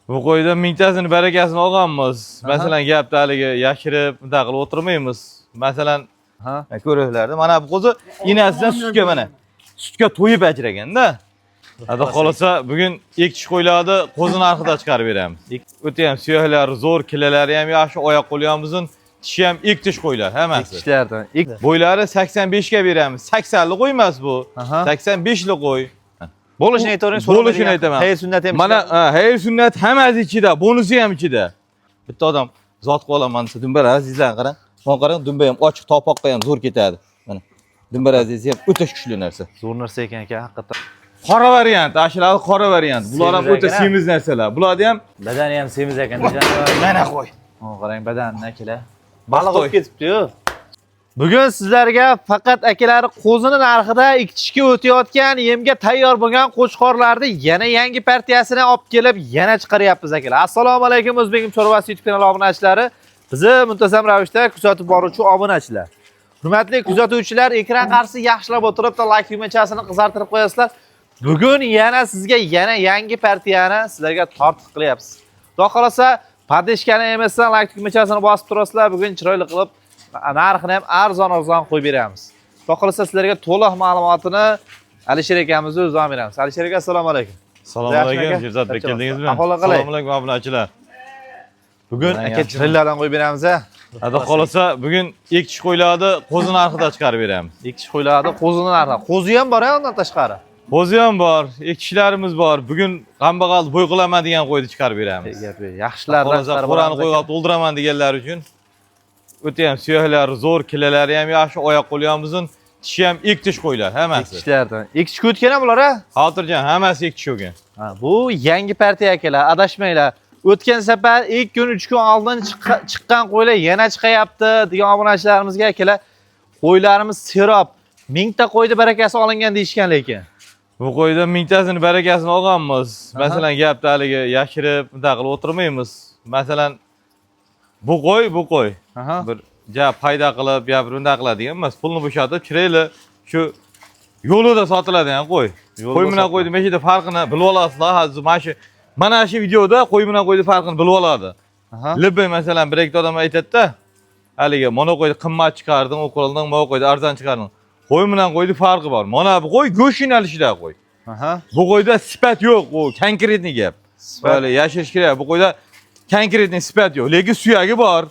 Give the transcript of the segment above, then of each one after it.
Bu qo'ydan mingtasini barakasini olganmiz. Masalan, gapni haligi yashirib, bunday qilib o'tirmaymiz. Masalan, ko'ringlarda, mana bu qo'zi inasidan sutga mana. Sutga to'yib ajraganda. Xudo xolasa bugun ikki qo'ylarni qo'zi narxida chiqarib beramiz. O'ta ham suyaklari zo'r, killalari ham yaxshi, oyoq qo'li ham uzun, tishi ham ikki tish qo'ylar hammasi. Ikkishlardan. Bo'ylari 85 ga beramiz. 80 li qo'y emas bu. 85 li qo'y. Bo'lishini aytavering, Bo'lishini aytaman. Xayr sunnat ham. Mana xayr sunnat hammasi ichida, bonusi ham ichida. Bitta odam zot qilib olaman desa, dumbar azizlar qarang. Mana qarang, dumba ham ochiq topoqqa ham zo'r ketadi. Mana dumbar azizi ham o'ta kuchli narsa. Zo'r narsa ekan aka, haqiqatdan. Qora variant, ashulari qora variant. Bular ham Semiz o'ta ekan, ha? semiz narsalar. Bularni ham Badani ham semiz ekan. Mana qo'y. Qarang badanini akalar. Baliq Xitoy. bo'lib ketibdi-yu. Bugun sizlarga faqat akalari qo'zini narxida ikki tishga o'tayotgan, yemga tayyor bo'lgan qo'chqorlarni yana yangi partiyasini olib kelib, yana chiqaryapmiz akalar. Assalomu alaykum O'zbegim chorvasi YouTube kanali obunachilari. Bizni muntazam ravishda kuzatib boruvchi obunachilar. Hurmatli kuzatuvchilar, ekran qarshisida yaxshilab o'tirib, like tugmachasini qizartirib qo'yasizlar. Bugun yana sizga yana yangi partiyani sizlarga tortiq qilyapmiz. Xudo xolasa, поддержка ni emasdan like tugmachasini bosib turasizlar. Bugun chiroyli qilib narxini ham arzon-arzon qo'yib beramiz. Xudo xolasa sizlarga to'liq ma'lumotini Alisher akamizni o'zidan beramiz. Alisher aka, assalomu alaykum. Assalomu Yaxshimi alaykum, aka? Sherzodbek, keldingizmi? Ahvol qalay? Assalomu alaykum obunachilar. Bugun Mana aka yaxshi. chiroylardan qo'yib beramiz a. Xudo xolasa bugun ikki tish qo'ylarni qo'zi narxida chiqarib beramiz. Ikki tish qo'ylarni qo'zini narxi. Qo'zi ham bor a undan tashqari. Qo'zi ham bor, ikki tishlarimiz bor. Bugun kambag'al bo'y qilaman degan qo'yni chiqarib beramiz. Gap yo'q. Yaxshilardan Xolasa chiqarib qo'rani boramiz qo'yga aka. to'ldiraman deganlar uchun o'ta ham suyaklari zo'r, killalari ham yaxshi, oyoq qo'li ham uzun, tishi ham ikki tish qo'ylar Ikki hammasi. tishlardan. Ikki tish o'tgan ham bular a? Xotirjam, hammasi ikki tish bo'lgan. Ha, bu yangi partiya akalar, adashmanglar. O'tgan safar 2 kun, 3 kun oldin chiqqan qo'ylar yana chiqayapti degan obunachilarimizga akalar, qo'ylarimiz serob, mingta qo'yni barakasi olingan deyishgan lekin. Bu qo'ydan mingtasini barakasini olganmiz. Masalan, gapni haligi yashirib, bunday qilib o'tirmaymiz. Masalan, bu qo'y, bu qo'y. Bir ja payda qilib, yo bir bunday qiladigan emas. Pulni bo'shatib, chiroyli shu yo'lida sotiladigan qo'y. Yo'lida Qo'y bilan sotiladi. qo'yni mana shu yerda farqini bilib olasizlar. Hozir mana shu videoda qo'y bilan qo'yni farqini bilib oladi. Libi masalan bir ikkita odam aytadi-da, haligi mana qo'yni qimmat chiqarding, u qilding, mana qo'yni arzon chiqarding. Qo'y bilan qo'yni farqi bor. Mana bu qo'y go'sht yo'nalishida qo'y. Bu qo'yda sifat yo'q, u конкретный gap. Böyle yashirish kerak. Bu qo'yda конкретный sifat yo'q, lekin suyagi bor.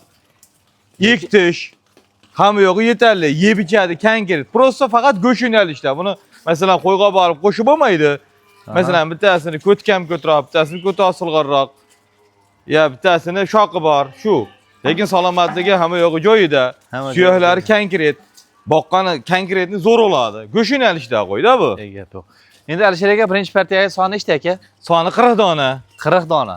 Ikki tish. Hamma yo'g'i yetarli. Yeb ichadi, konkret. Просто faqat go'sht yo'nalishda. Buni masalan qo'yga borib qo'shib bo'lmaydi. Masalan bittasini ko'ti kam ko'troq, bittasini ko'ti osilg'anroq. Ya bittasini shoqi bor, shu. Lekin salomatligi hamma yo'g'i joyida. Hamma Suyaklari konkret. Boqqani konkretni zo'r bo'ladi. Go'sht yo'nalishda qo'yda bu. Ey, gap yo'q. Endi Alisher aka, birinchi partiyaga soni nechta aka? Soni 40 dona. 40 dona.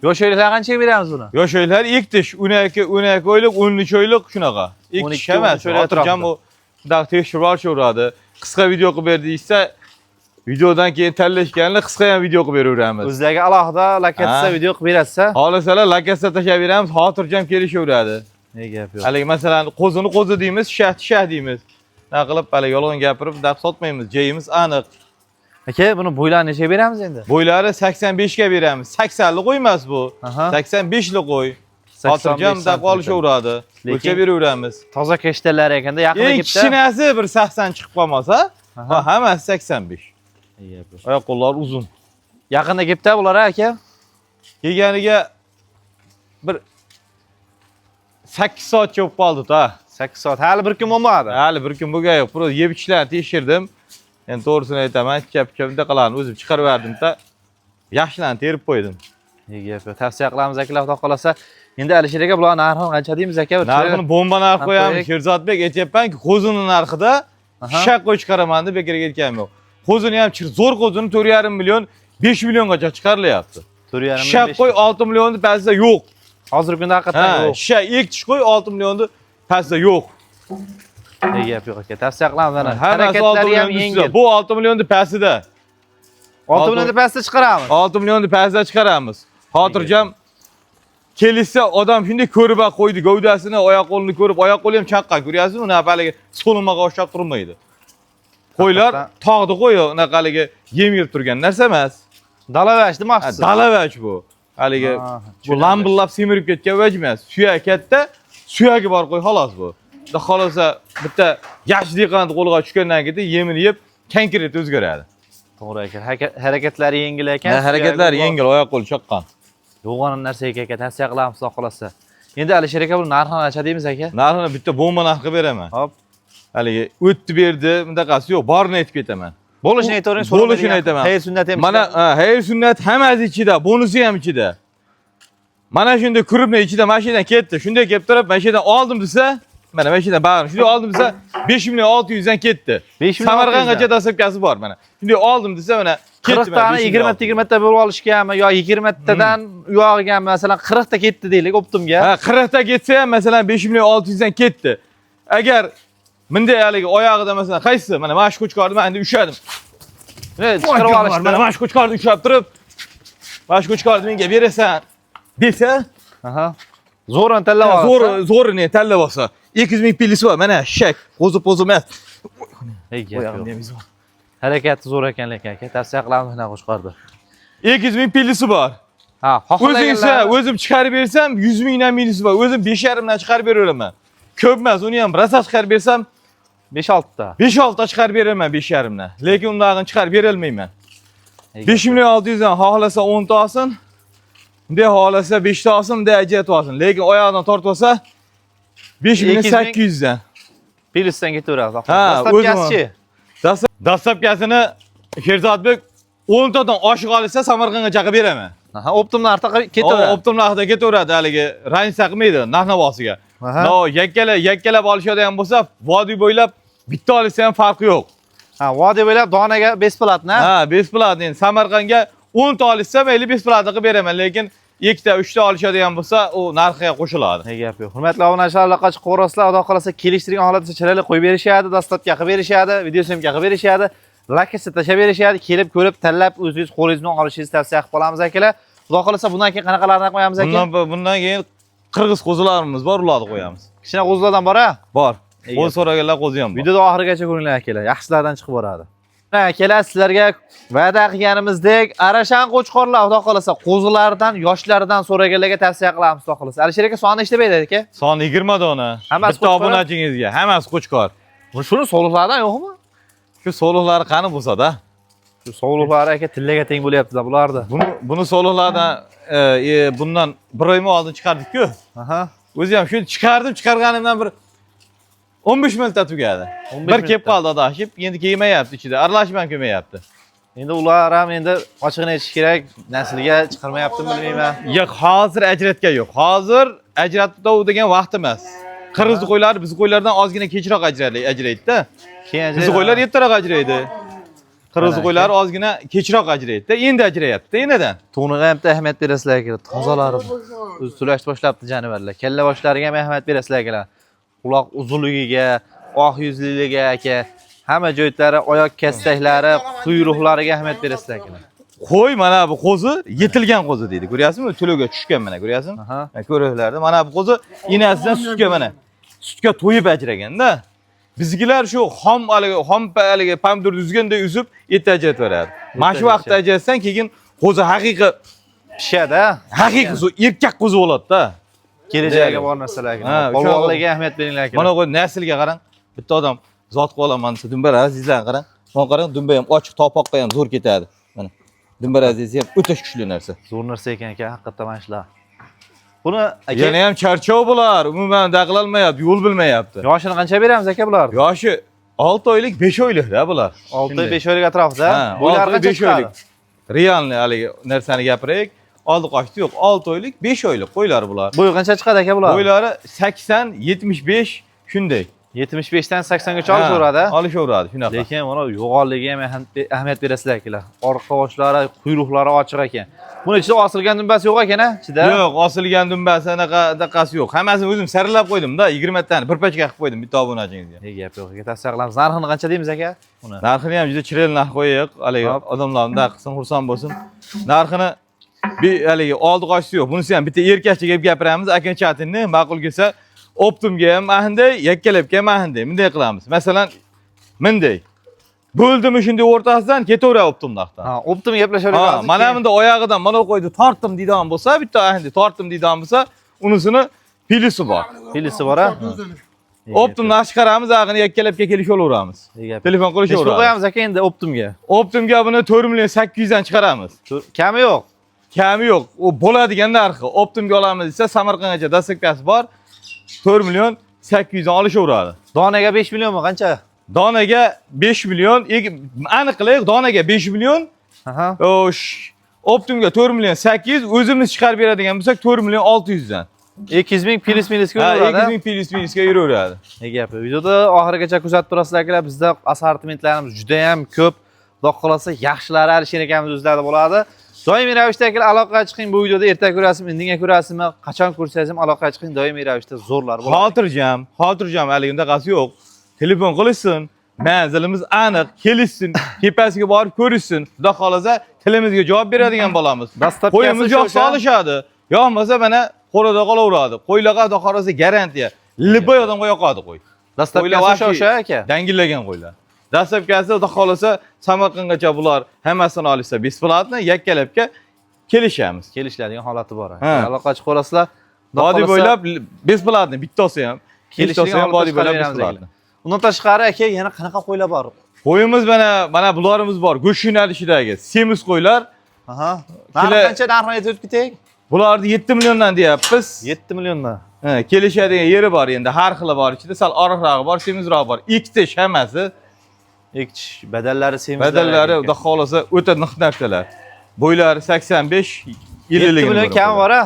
Yosh o'liklar qanchaga beramiz buni? Yosh o'liklar ikki tish, 12, 12 oylik, 13 oylik shunaqa. Ikki 12, tish emas. 13 oylik Xotirjam atrofida. u bundoq tekshirib olishaveradi. Qisqa video qilib ber deyishsa, videodan keyin tanlashganlar qisqa ham video qilib beraveramiz. O'zlariga alohida lokatsiya video qilib berasiz. Xohlasalar lokatsiya tashlab beramiz, xotirjam kelishaveradi. Ne gap yo'q. Haligi masalan qo'zini qo'zi deymiz, shahni shah deymiz. Na qilib haligi yolg'on gapirib bundoq sotmaymiz. Joyimiz aniq. Aka, buni bo'ylarini nechaga beramiz endi? Bo'ylari 85 ga beramiz. 80 li qo'y emas bu. 85 li qo'y. Xotirjam 85 bundoq olishaveradi. Lekin- O'lchab beraveramiz. Toza kashtalar ekanda, yaqinda Eng kelibdi. kichkinasi bir 80 chiqib qolmasa, ha, hammasi 85. Oyoq qo'llari uzun. Yaqinda kelibdi bular aka. Kelganiga bir 8 soatcha bo'lib qoldi ta. 8 soat. Hali bir kun bo'lmadi. Hali bir kun bo'lgan yo'q. Просто yeb ichishlarni tekshirdim. Endi to'g'risini aytaman, chap bunaqalarni o'zim chiqarib yubordim ta. Yaxshilarni terib qo'ydim. Ne gap yo'q. Tavsiya qilamiz akalar, xudo xolasa. Endi Alisher aka, bular narxini qancha deymiz aka? Bir Narxini bomba narx Narx qo'yamiz. qo'yaylik. Sherzodbek, aytyapmanki, qo'zini narxida shaq qo'y chiqaraman deb bekorga aytganim yo'q. Qo'zini ham zo'r qo'zini 4,5 million, 5 milliongacha chiqarilyapti. 4,5 Shaq qo'y 6 millionni pastida yo'q. Hozirgi kunda haqiqatan Ha, yo'q. shaq ikki tish qo'y 6 millionni pastida yo'q. Ne gap yo'q aka. Tavsiya qilamiz ana. Hammasi 6 Harakatlari ham millionni ustida. yengil. Bu 6 millionni pastida. 6 millionni pastda chiqaramiz. 6 millionni pastida chiqaramiz. Xotirjam kelishsa odam shunday ko'rib qo'ydi, gavdasini, oyoq qo'lini ko'rib, oyoq qo'li ham chaqqan, ko'ryapsizmi? Unaqa haligi so'limaga o'xshab turmaydi. Qo'ylar tog'ni qo'yi, unaqa haligi yem yeb turgan narsa emas. Dalavash demoqchisiz. Dalavash bu. Haligi Ha, bu lambillab semirib ketgan vaj emas. Suyak katta, suyagi bor qo'y xolos bu. Xudo xohlasa bitta yaxshi dehqonni qo'liga tushgandan keyin yemini yeb konkret o'zgaradi. To'g'ri aka. Harakatlari yengil ekan. Harakatlari yengil, oyoq qo'l chaqqon. Yo'g'on narsa ekan aka, tavsiya qilamiz xudo xohlasa. Endi Alisher aka, bu narxini qancha deymiz aka? Narxini bitta bomba narxi beraman. Hop. Haligi o'tdi berdi, bundaqasi yo'q, borini aytib ketaman. Bo'lishini aytavering, Bo'lishini aytaman. Xayr sunnat ham. Mana xayr sunnat hammasi ichida, bonusi ham ichida. Mana shunday крупный ichida mashinadan ketdi. Shunday kelib turib, mashinadan oldim desa, mana mashinadan bag'rini shunday oldim desa, 5 million 600 dan ketdi. 5 million Samarqandgacha доставка si bor mana. Shunday oldim desa, mana ketdi. 40 tani 20 ta 20 ta bo'lib olishganmi yo 20 tadan uyog'iga masalan 40 ta ketdi deylik оптом ga. Ha, 40 ta ketsa ham masalan 5 million 600 dan ketdi. Agar bunday haligi oyog'ida masalan qaysi mana shu qo'chqorni man endi ushladim. Chiqarib olishdi. Mana shu qo'chqorni ushlab turib, mana shu qo'chqorni menga berasan desa, Aha. Zo'rani tanlab olsa. Zo'r zo'rini tanlab olsa. 200 ming pilisi bor. Mana shak, qo'zi po'zi emas. Ey, gap yo'q. Harakati zo'r ekan lekin aka, tavsiya qilamiz bunaqa qo'chqorni. 200 ming pilisi bor. Ha, O'zing esa xohlaganlar o'zim chiqarib bersam 100 mingdan minusi bor. O'zim 5,5 dan chiqarib beraverman. Ko'p emas, uni ham rosa chiqarib bersam 5-6 ta. 5-6 ta chiqarib beraman 5,5 dan. Lekin undan chiqarib berolmayman. 5 million 600 dan xohlasa 10 ta olsin. Bunday xohlasa 5 ta olsin, bunday ajratib olsin. Lekin oyog'idan tortib olsa 5 million 200 ming. 800 dan. Plyusdan ketaveradi. Ha, Доставка sichi. Доставка sini Sherzodbek 10 tadan oshiq olsa Samarqandga chaqib beraman. Aha, оптом narxda ketaveradi. Оптом narxida ketaveradi haligi разница qilmaydi narx navosiga. Aha. No, yakkala yakkalab olishadigan bo'lsa, vodiy bo'ylab bitta olsa ham farqi yo'q. Ha, vodiy bo'ylab donaga бесплатно. Ha, бесплатно endi Samarqandga 10 ta olishsa mayli бесплатно qilib beraman, lekin ikkita, uchta olishadigan bo'lsa, u narxiga qo'shiladi. Ne gap yo'q. Hurmatli obunachilar, aloqa chiqib ko'rasizlar, xudo xohlasa kelishtirgan holatda chiroyli qo'yib berishadi, доставка qilib berishadi, video съёмка qilib berishadi, lakisi tashlab berishadi, kelib ko'rib, tanlab o'zingiz qo'lingiz bilan olishingizni tavsiya qilib qolamiz akalar. Xudo xohlasa bundan keyin qanaqalarni qo'yamiz aka? Bundan keyin qirg'iz qo'zilarimiz bor, ularni qo'yamiz. Kichkina qo'zilardan bor a? Bor. Ega. Qo'zi so'raganlar qo'zi ham bor. Videoda oxirigacha ko'ringlar akalar, yaxshilardan chiqib boradi. Mana akalar, sizlarga va'da qilganimizdek Arashan qo'chqorlar xudo xohlasa qo'zilardan, yoshlaridan so'raganlarga tavsiya qilamiz xudo xohlasa. Alisher aka soni ishlab beradi aka. Soni 20 dona. Hammasi Bitta qo'chqor? obunachingizga, hammasi qo'chqor. Shuni sovliqlardan yo'qmi? Shu so'liqlari qani bo'lsa-da. Shu sovliqlari aka tillaga teng bo'lyapti bularni. Buni so'liqlardan bundan bir oymi oldin chiqardik-ku. Aha. O'zi ham shuni chiqardim, chiqarganimdan bir 15 minutda tugadi. 15 Bir kelib minutda. qoldi adashib, endi kelmayapti ichida. Aralashib ham kelmayapti. Endi ular ham endi ochig'ini aytish kerak, naslga chiqarmayaptimi bilmayman. Yo'q, hozir ajratgan yo'q. Hozir ajratib degan vaqt emas. Qirg'iz qo'ylari biz qo'ylardan ozgina kechroq ajraydi-da. Keyin Biz qo'ylar ertaroq ajraydi. Qirg'iz Mana qo'ylari ozgina kechroq ajraydi-da, endi ajrayapti, enadan. To'niga ham ahamiyat berasizlar akalar. Tozalari o'zi to'lashni boshlabdi jonivorlar. Kalla boshlariga ham ahamiyat berasizlar akalar. Quloq uzunligiga, oq yuzliligiga aka, hamma joytlari, oyoq kastaklari, quyruqlariga ahamiyat berasizlar akalar. Qo'y mana bu qo'zi yetilgan qo'zi deydi. Ko'ryapsizmi? To'lovga tushgan mana, ko'ryapsizmi? Aha. Mana ko'ringlarda mana bu qo'zi enasidan sutga mana sutga to'yib ajraganda. Biznikilar shu xom haligi xom haligi pomidor uzganday uzib et ajratib yuboradi. Mana shu vaqtda ajratsang keyin qo'zi haqiqiy Pishadi, ha? haqiqiy shu erkak qo'zi bo'ladi-da. Kelajagiga bor narsalar Ha, akalar. Polvonlarga ahamiyat beringlar akalar. Mana bu naslga qarang. Bitta odam zot qilib olaman desa, dumbar azizlarni qarang. Mana qarang, dumba ham ochiq topoqqa ham zo'r ketadi. Mana dumbar azizi ham o'ta kuchli narsa. Zo'r narsa ekan aka, haqiqatdan mana shular. Buni aka Yana ham charchov bular, umuman daqlalmayapti, yo'l bilmayapti. yoshini qancha beramiz aka bularni? Yoshi 6 oylik, 5 oylikda bular. 6-5 oylik atrofida. Ha, Bo'ylari 6 qancha 5 oylik. chiqadi? Realni haligi narsani gapiraylik. Oldi qochdi yo'q. 6 oylik, 5 oylik qo'ylar bular. Bo'yi qancha chiqadi aka bular? Bo'ylari 80, 75 shunday. 75 dan 80 gacha olishaveradi. Ha, Olishaveradi shunaqa. Lekin mana yo'g'onligiga ham ahamiyat berasizlar akalar. Orqa boshlari, quyruqlari ochiq ekan. Buni ichida osilgan dumbasi yo'q ekan a, ichida? Yo'q, osilgan dumbasi anaqa anaqasi yo'q. Hammasini o'zim saralab qo'ydim-da, 20 tani bir pachka qilib qo'ydim bitta obunachingizga. Ne gap yo'q aka, tavsiya qilamiz. Narxini qancha deymiz aka? Uni. Narxini ham juda chiroyli narx qo'yaylik. Haligi Hop. odamlar bunday qilsin, xursand bo'lsin. Narxini bir haligi oldi qochisi yo'q. Bunisi ham bitta erkakcha kelib gapiramiz. Окончательный ma'qul kelsa, оптом ga ham ahinday, yakkalabga ham ahinday. Bunday qilamiz. Masalan, bunday. Bo'ldimi shunday o'rtasidan ketaveradi оптом narxdan. Ha, оптом gaplashaveramiz. Ha, mana bunda oyog'idan mana qo'ydi tortdim deydigan bo'lsa, bitta endi tortdim deydigan bo'lsa, unisini плюс i bor. Плюс i bor, ha? Оптом narx chiqaramiz, ag'ini yakkalab kelishaveramiz. Gap. Telefon Nechi pul qilishaveramiz. qo'yamiz aka endi оптом ga? Оптом ga buni 4 million 800 dan chiqaramiz. Kami yo'q. Kami yo'q. U bo'ladigan narxi. Оптом ga olamiz desa, Samarqandgacha доставка si bor. 4 million 800 dan olishaveradi. Donaga 5 millionmi qancha? Donaga 5 million, aniq qilaylik, donaga 5 million. Aha. O'sh, оптом ga 4 million 800, o'zimiz chiqarib beradigan bo'lsak 4 million 600 dan. 200 ming плюс минус ga Ha, yuraveradi. 200 ming плюс минус ga yuraveradi. Ne gapi? Videoda oxirigacha kuzatib turasizlar akalar, bizda assortimentlarimiz juda ham ko'p. Xudo xolasa yaxshilari Alisher akamiz o'zlarida bo'ladi. Doimiy ravishda akalar aloqaga chiqing. Bu videoda erta ko'rasizmi, indinga ko'rasizmi, qachon ko'rsangiz ham aloqaga chiqing. Doimiy ravishda zo'rlar bo'ladi. Xotirjam, xotirjam, haligi undaqasi yo'q. Telefon qilishsin, manzilimiz aniq, kelishsin, tepasiga borib ko'rishsin. Xudo xolasa tilimizga javob beradigan bolamiz. Доставка si Qo'yimiz yoqsa o'sha. Olishadi. Yoqmasa mana qo'lida qolaveradi. Qo'ylarga xudo xolasa garantiya. Любой odamga yoqadi qo'y. Доставка si Qo'ylar o'sha o'sha aka. Dangillagan qo'ylar. Доставка si xudo xolasa Samarqandgacha bular hammasini olishsa бесплатно, yakkalabga kelishamiz. Kelishiladigan holati bor. Ha. Aloqa chiqib ko'rasizlar. Xudo Body xohlasa bo'ylab бесплатно bittasi ham. Kelishilgan Bittasi ham holatda body bo'ylab chiqarib beramiz бесплатно. Undan tashqari aka yana qanaqa qo'ylar bor? Qo'yimiz mana bularimiz bor. Go'sht yo'nalishidagi semiz qo'ylar. Aha. Narxi qancha, narxini aytib o'tib ketaylik? Bularni 7 milliondan deyapmiz. 7 milliondan. Ha, kelishadigan yeri bor endi, har xili bor ichida, sal oriqrog'i bor, semizrog'i bor. Ikki tish hammasi. Ikki tish, badallari semizlar. Badallari xudo xolasa o'ta niq narsalar. Bo'ylari 85 7 yilligini. Million kami bor ha?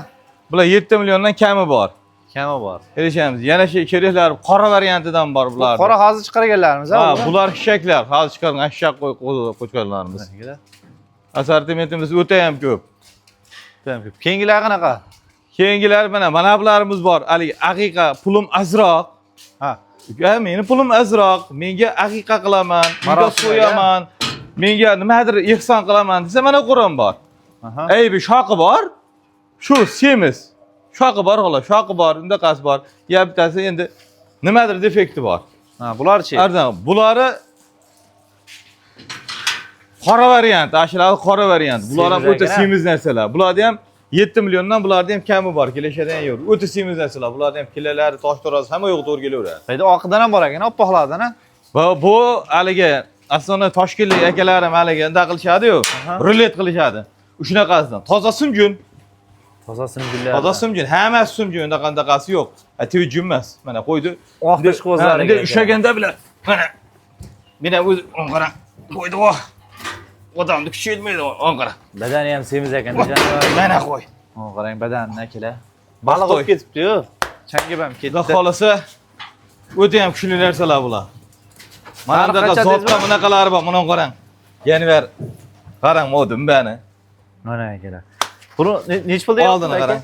Bular 7 milliondan kami bor. Kami bor. Kelishamiz. Yana shu sheriklar qora variantidan bor bular. Qora hozir chiqarganlarimiz ha? Ha, bular xishaklar, hozir chiqargan xishak qo'chqorlarimiz. Assortimentimiz o'ta ham ko'p. Ko'p. Keyingilar qanaqa? Keyingilar mana bularimiz bor. Haligi aqiqa pulim azroq. Ha. Uka, meni pulim azroq, menga aqiqa qilaman, uyda Marosimlarga? so'yaman, menga nimadir ehson qilaman desa, mana qo'ram bor. Aha. Ey, bir shoqi bor. Shu semiz. Shoqi bor xolos, shoqi bor, undaqasi bor. Ya bittasi endi nimadir defekti bor. Ha, bularchi? Arzon. Bulari qora variant, ashulari qora variant. Bular ham Semiz o'ta ekan, ha? semiz narsalar. Bularni ham 7 milliondan bularni ham kami bor, kelishadigan yo'q. O'ta semiz narsalar. Bularni ham kilalari, tosh tarozi hamma yo'q to'g'ri kelaveradi. Qayda oqidan ham bor ekan, oppoqlardan ha? Va bu haligi aslida toshkentlik akalarim haligi unda qilishadi-yu, rulet qilishadi. Shunaqasidan. Toza sumjun, Toza simgullar. toza sumjun, hammasi sumjun, undaqa undaqasi yo'q. Tvijun emas. Mana qo'ydi. Oq tishqibozlar Ha, ekan. Ushlaganda bilan mana meni o'zi on qara qo'ydi voh. Odamni kuchi yetmaydi, on qara. Badani ham semiz ekan. Mana qo'y. O, qarang badanini akalar. Baliq bo'lib ketibdi-yu. Changib ham ketdi. Xudo xolasa o'ta ham kuchli narsalar bular. Mana Narxi bunaqa qancha zotda dedingizmi? bunaqalari bor. Buni qarang. Yanvar qarang, modim bani. Mana akalar. Buni nechi pul deyapsiz? Oldini qarang.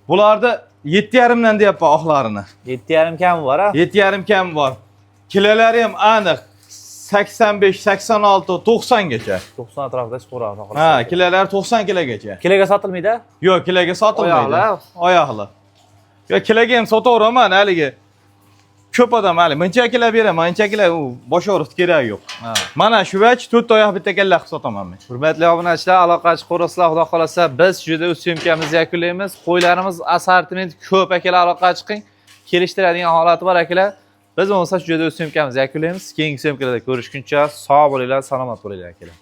Bularni 7,5 dan deyapman oqlarini. 7,5 kami bor ha? 7,5 kam bor. Kilalari ham aniq 85, 86, 90 gacha. 90 atrofida chiqaveradi. Ha, kilalari 90 kilogacha. Kiloga sotilmaydi? Yo'q, kiloga sotilmaydi. Oyoqli? Oyoqli. Yo'q, kiloga ham sotaveraman haligi. Ko'p odam hali muncha kilo beraman, muncha kilo u bosh og'riq keragi yo'q. Ha. Mana shu vach to'rtta oyoq bitta kalla qilib sotaman men. Hurmatli obunachilar, aloqa chiqaverasizlar, xudo xolasa biz shu yerda o'z съёмка mizni yakunlaymiz. Qo'ylarimiz assortiment ko'p akalar, aloqa chiqing. Kelishtiradigan holati bor akalar. Biz bo'lmasa shu yerda o'z съёмка mizni yakunlaymiz. Keyingi съёмка larda ko'rishguncha sog' bo'linglar, salomat bo'linglar akalar.